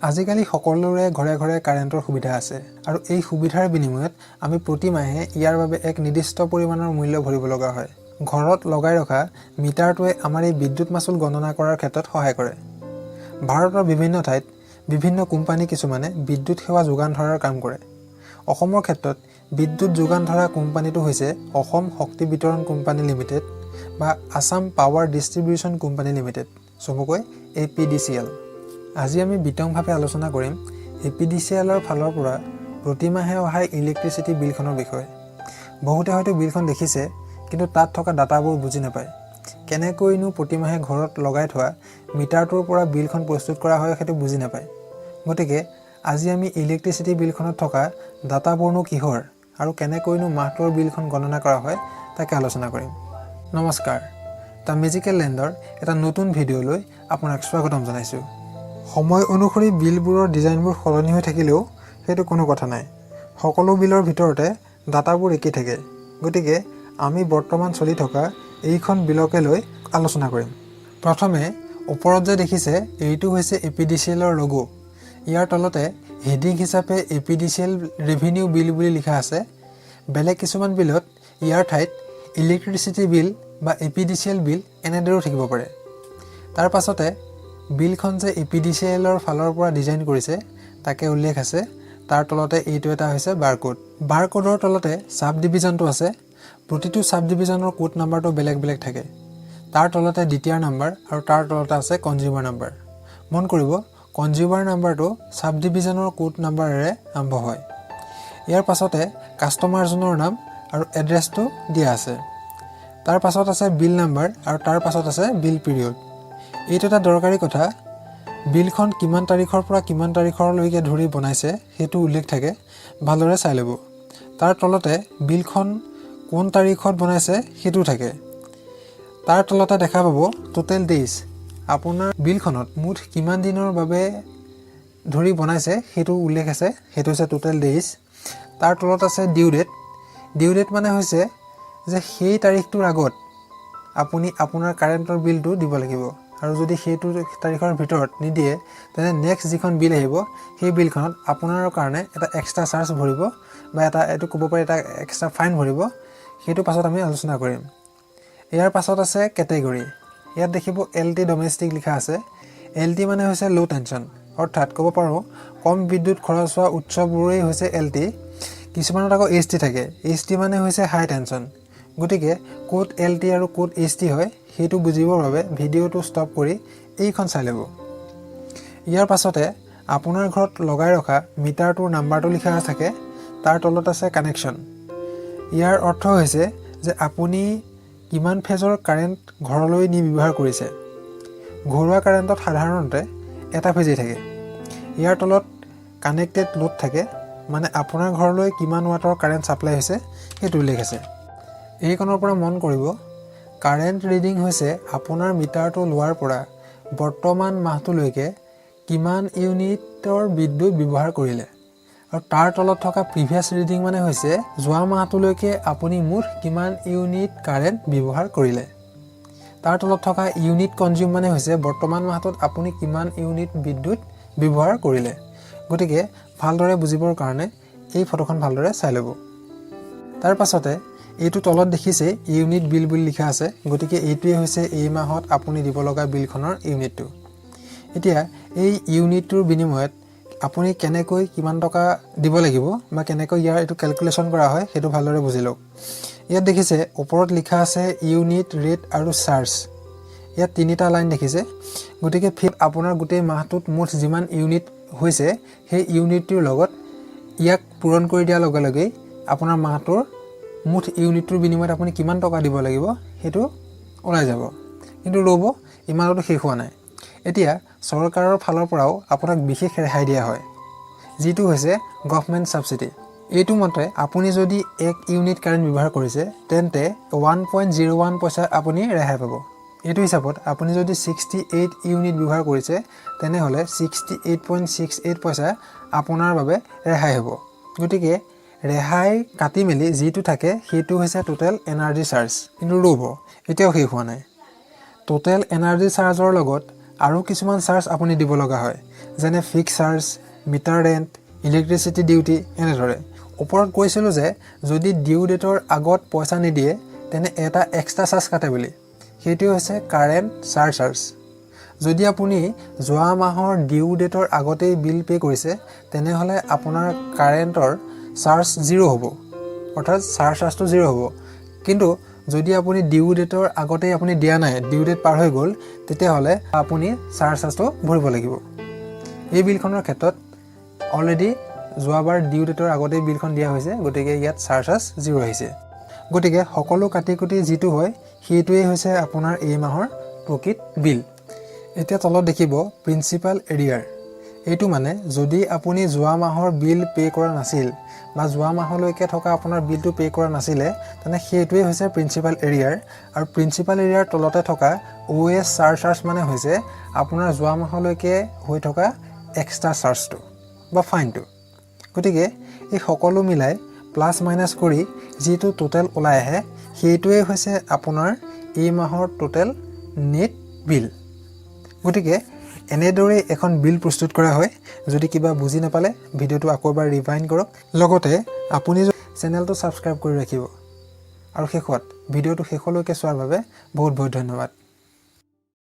আজিকালি সকলোৰে ঘৰে ঘৰে কাৰেণ্টৰ সুবিধা আছে আৰু এই সুবিধাৰ বিনিময়ত আমি প্ৰতিমাহে ইয়াৰ বাবে এক নিৰ্দিষ্ট পৰিমাণৰ মূল্য ভৰিব লগা হয়। ঘৰত লগাই ৰখা মিটাৰটোৱে আমাৰ এই বিদ্যুৎ মাচুল গণনা কৰাৰ ক্ষেত্ৰত সহায় কৰে। ভাৰতৰ বিভিন্ন ঠাইত বিভিন্ন কোম্পানী কিছুমানে বিদ্যুৎ সেৱা যোগান ধৰাৰ কাম কৰে। অসমৰ ক্ষেত্ৰত বিদ্যুৎ যোগান ধৰা কোম্পানীটো হৈছে অসম শক্তি বিতৰণ কোম্পানী লিমিটেড বা Assam power distribution company limited, চমুকৈ এপিডিচিএল। আজি আমি বিতংভাৱে আলোচনা কৰিম এপিডিচিএলৰ ফালৰ পৰা প্ৰতিমাহে অহা ইলেক্ট্ৰিচিটি বিলখনৰ বিষয়ে। বহুতে হয়তো বিলখন দেখিছে, কিন্তু তাত থকা ডাটাবোৰ বুজি নাপায়। কেনেকৈনো প্ৰতিমাহে ঘৰত লগাই থোৱা মিটাৰটোৰ পৰা বিলখন প্ৰস্তুত কৰা হয়, সেইটো বুজি নাপায়। গতিকে আজি আমি ইলেক্ট্ৰিচিটি বিলখনত থকা ডাটাবোৰনো কিহৰ আৰু কেনেকৈনো মাহটোৰ বিলখন গণনা কৰা হয়, তাকে আলোচনা কৰিম। নমস্কাৰ, the magical লেণ্ডৰ এটা নতুন ভিডিঅ'লৈ আপোনাক স্বাগতম জনাইছোঁ। সময় অনুসৰি বিলবোৰৰ ডিজাইনবোৰ সলনি হৈ থাকিলেও সেইটো কোনো কথা নাই। সকলো বিলৰ ভিতৰতে ডাটাবোৰ একেই থাকে। গতিকে আমি বৰ্তমান চলি থকা এইখন বিলকে লৈ আলোচনা কৰিম। প্ৰথমে ওপৰত যে দেখিছে, এইটো হৈছে এপিডিচিএলৰ লগো। ইয়াৰ তলতে হেডিং হিচাপে এপিডিচিএল ৰেভিনিউ বিল বুলি লিখা আছে। বেলেগ কিছুমান বিলত ইয়াৰ ঠাইত ইলেক্ট্ৰিচিটি বিল বা এপিডিচিএল বিল এনেদৰেও থাকিব পাৰে। তাৰ পাছতে বিলখন যে এপিডিচিএলৰ ফালৰ পৰা ডিজাইন কৰিছে, তাকে উল্লেখ আছে। তাৰ তলতে এইটো এটা হৈছে বাৰকোড। বাৰকোডৰ তলতে চাব ডিভিজনটো আছে। প্ৰতিটো চাব ডিভিজনৰ কোড নাম্বাৰটো বেলেগ বেলেগ থাকে। তাৰ তলতে ডিটিআৰ নাম্বাৰ আৰু তাৰ তলতে আছে কনজিউমাৰ নাম্বাৰ। মন কৰিব, কনজিউমাৰ নাম্বাৰটো চাব ডিভিজনৰ কোড নাম্বাৰেৰে আৰম্ভ হয়। ইয়াৰ পাছতে কাষ্টমাৰজনৰ নাম আৰু এড্ৰেছটো দিয়া আছে। তাৰ পাছত আছে বিল নাম্বাৰ আৰু তাৰ পাছত আছে বিল পিৰিয়ড। এইটো এটা দৰকাৰী কথা। বিলখন কিমান তাৰিখৰ পৰা কিমান তাৰিখলৈকে ধৰি বনাইছে, সেইটো উল্লেখ থাকে। ভালদৰে চাই ল'ব। তাৰ তলতে বিলখন কোন তাৰিখত বনাইছে, সেইটো থাকে। তাৰ তলতে দেখা পাব টোটেল ডেইজ। আপোনাৰ বিলখনত মুঠ কিমান দিনৰ বাবে ধৰি বনাইছে, সেইটো উল্লেখ আছে। সেইটো হৈছে টোটেল ডেইজ। তাৰ তলত আছে ডিউ ডেট। ডিউ ডেট মানে হৈছে যে সেই তাৰিখটোৰ আগত আপুনি আপোনাৰ কাৰেণ্টৰ বিলটো দিব লাগিব আৰু যদি সেইটো তাৰিখৰ ভিতৰত নিদিয়ে, তেনে নেক্সট যিখন বিল আহিব, সেই বিলখনত আপোনাৰ কাৰণে এটা এক্সট্ৰা চাৰ্জ ভৰিব বা এটা এইটো ক'ব পাৰি এটা এক্সট্ৰা ফাইন ভৰিব। সেইটো পাছত আমি আলোচনা কৰিম। ইয়াৰ পাছত আছে কেটেগৰী। ইয়াত দেখিব এলটি ডমেষ্টিক লিখা আছে। এলটি মানে হৈছে ল' টেনশ্যন, অৰ্থাৎ ক'ব পাৰোঁ কম বিদ্যুৎ খৰচ হোৱা উৎসবোৰেই হৈছে এলটি। কিছুমানত আকৌ এইচটি থাকে। এইচটি মানে হৈছে হাই টেনশ্যন। গতিকে ক'ত এলটি আৰু ক'ত এইচটি হয়, সেইটো বুজিবৰ বাবে ভিডিঅ'টো ষ্টপ কৰি এইখন চাই ল'ব। ইয়াৰ পাছতে আপোনাৰ ঘৰত লগাই ৰখা মিটাৰটোৰ নাম্বাৰটো লিখা থাকে। তাৰ তলত আছে কানেকশ্যন। ইয়াৰ অৰ্থ হৈছে যে আপুনি কিমান ফেজৰ কাৰেণ্ট ঘৰলৈ নি ব্যৱহাৰ কৰিছে। ঘৰুৱা কাৰেণ্টত সাধাৰণতে এটা ফেজেই থাকে। ইয়াৰ তলত কানেক্টেড লোড থাকে, মানে আপোনাৰ ঘৰলৈ কিমান ৱাটৰ কাৰেণ্ট ছাপ্লাই হৈছে, সেইটো উল্লেখ আছে। এইকণৰ পৰা মন কৰিব, কাৰেণ্ট ৰিডিং হৈছে আপোনাৰ মিটাৰটো লোৱাৰ পৰা বৰ্তমান মাহটোলৈকে কিমান ইউনিটৰ বিদ্যুৎ ব্যৱহাৰ কৰিলে আৰু তাৰ তলত থকা প্ৰিভিয়াছ ৰিডিং মানে হৈছে যোৱা মাহটোলৈকে আপুনি মুঠ কিমান ইউনিট কাৰেণ্ট ব্যৱহাৰ কৰিলে। তাৰ তলত থকা ইউনিট কনজিউম মানে হৈছে বৰ্তমান মাহটোত আপুনি কিমান ইউনিট বিদ্যুৎ ব্যৱহাৰ কৰিলে। গতিকে ভালদৰে বুজিবৰ কাৰণে এই ফটোখন ভালদৰে চাই ল'ব। তাৰ পাছতে এইটো তলত দেখিছে ইউনিট বিল বুলি লিখা আছে। গতিকে এইটোৱে হৈছে এই মাহত আপুনি দিব লগা বিলখনৰ ইউনিটটো। এতিয়া এই ইউনিটটোৰ বিনিময়ত আপুনি কেনেকৈ কিমান টকা দিব লাগিব বা কেনেকৈ ইয়াৰ এইটো কেলকুলেশ্যন কৰা হয়, সেইটো ভালদৰে বুজি লওক। ইয়াত দেখিছে ওপৰত লিখা আছে ইউনিট ৰেট আৰু চাৰ্জ। ইয়াত তিনিটা লাইন দেখিছে। গতিকে ফিৰ আপোনাৰ গোটেই মাহটোত মুঠ যিমান ইউনিট হৈছে, সেই ইউনিটটোৰ লগত ইয়াক পূৰণ কৰি দিয়াৰ লগে লগেই আপোনাৰ মাহটোৰ মুঠ ইউনিটটোৰ বিনিময়ত আপুনি কিমান টকা দিব লাগিব, সেইটো ওলাই যাব। কিন্তু ৰ'ব, ইমানতো শেষ হোৱা নাই। এতিয়া চৰকাৰৰ ফালৰ পৰাও আপোনাক বিশেষ ৰেহাই দিয়া হয়, যিটো হৈছে গভমেণ্ট ছাবচিডি। এইটো মতে আপুনি যদি 1 ইউনিট কাৰেণ্ট ব্যৱহাৰ কৰিছে, তেন্তে 1.01 পইচা আপুনি ৰেহাই পাব। এইটো হিচাপত আপুনি যদি 68 ইউনিট ব্যৱহাৰ কৰিছে, তেনেহ'লে 68.68 পইচা আপোনাৰ বাবে ৰেহাই হ'ব। গতিকে ৰেহাই কাটি মেলি যিটো থাকে, সেইটো হৈছে টোটেল এনাৰ্জি চাৰ্জ। কিন্তু ৰ'ব, এতিয়াও শেষ হোৱা নাই। টোটেল এনাৰ্জি চাৰ্জৰ লগত আৰু কিছুমান চাৰ্জ আপুনি দিব লগা হয়, যেনে fix charge, meter rent, electricity duty এনেদৰে। ওপৰত কৈছিলোঁ যে যদি ডিউ ডেটৰ আগত পইচা নিদিয়ে, তেনে এটা এক্সট্ৰা চাৰ্জ কাটে বুলি। সেইটোৱে হৈছে কাৰেণ্ট চাৰচাৰ্জ। যদি আপুনি যোৱা মাহৰ ডিউ ডেটৰ আগতেই বিল পে' কৰিছে, তেনেহ'লে আপোনাৰ কাৰেণ্টৰ চাৰ্জ জিৰ' হ'ব, অৰ্থাৎ চাৰ্জটো জিৰ' হ'ব। কিন্তু যদি আপুনি ডিউ ডেটৰ আগতেই আপুনি দিয়া নাই, ডিউ ডেট পাৰ হৈ গ'ল, তেতিয়াহ'লে আপুনি চাৰ্জটো ভৰিব লাগিব। এই বিলখনৰ ক্ষেত্ৰত অলৰেডি যোৱাবাৰ ডিউ ডেটৰ আগতেই বিলখন দিয়া হৈছে, গতিকে ইয়াত চাৰ্জ জিৰ' আহিছে। গতিকে সকলো কাটি কুটি যিটো হয়, সেইটোৱেই হৈছে আপোনাৰ এই মাহৰ প্ৰকৃত বিল। এতিয়া তলত দেখিব প্ৰিন্সিপাল এৰিয়াৰ। এইটো মানে যদি আপুনি যোৱা মাহৰ বিল পে' কৰা নাছিল বা যোৱা মাহলৈকে থকা আপোনাৰ বিলটো পে' কৰা নাছিলে, তেনে সেইটোৱেই হৈছে প্ৰিন্সিপাল এৰিয়াৰ। আৰু প্ৰিন্সিপাল এৰিয়াৰ তলতে থকা অ' এছ চাৰচাৰ্জ মানে হৈছে আপোনাৰ যোৱা মাহলৈকে হৈ থকা এক্সট্ৰা চাৰ্জটো বা ফাইনটো। গতিকে এই সকলো মিলাই প্লাছ মাইনাছ কৰি যিটো টোটেল ওলাই আহে, সেইটোৱেই হৈছে আপোনাৰ এই মাহৰ টোটেল নেট বিল। গতিকে এনেদৰেই এখন বিল প্ৰস্তুত কৰা হয়। যদি কিবা বুজি নাপালে, ভিডিঅ'টো আকৌ এবাৰ ৰিভাইণ্ড কৰক। লগতে আপুনি চেনেলটো ছাবস্ক্ৰাইব কৰি ৰাখিব। আৰু শেষত ভিডিঅ'টো শেষলৈকে চোৱাৰ বাবে বহুত বহুত ধন্যবাদ।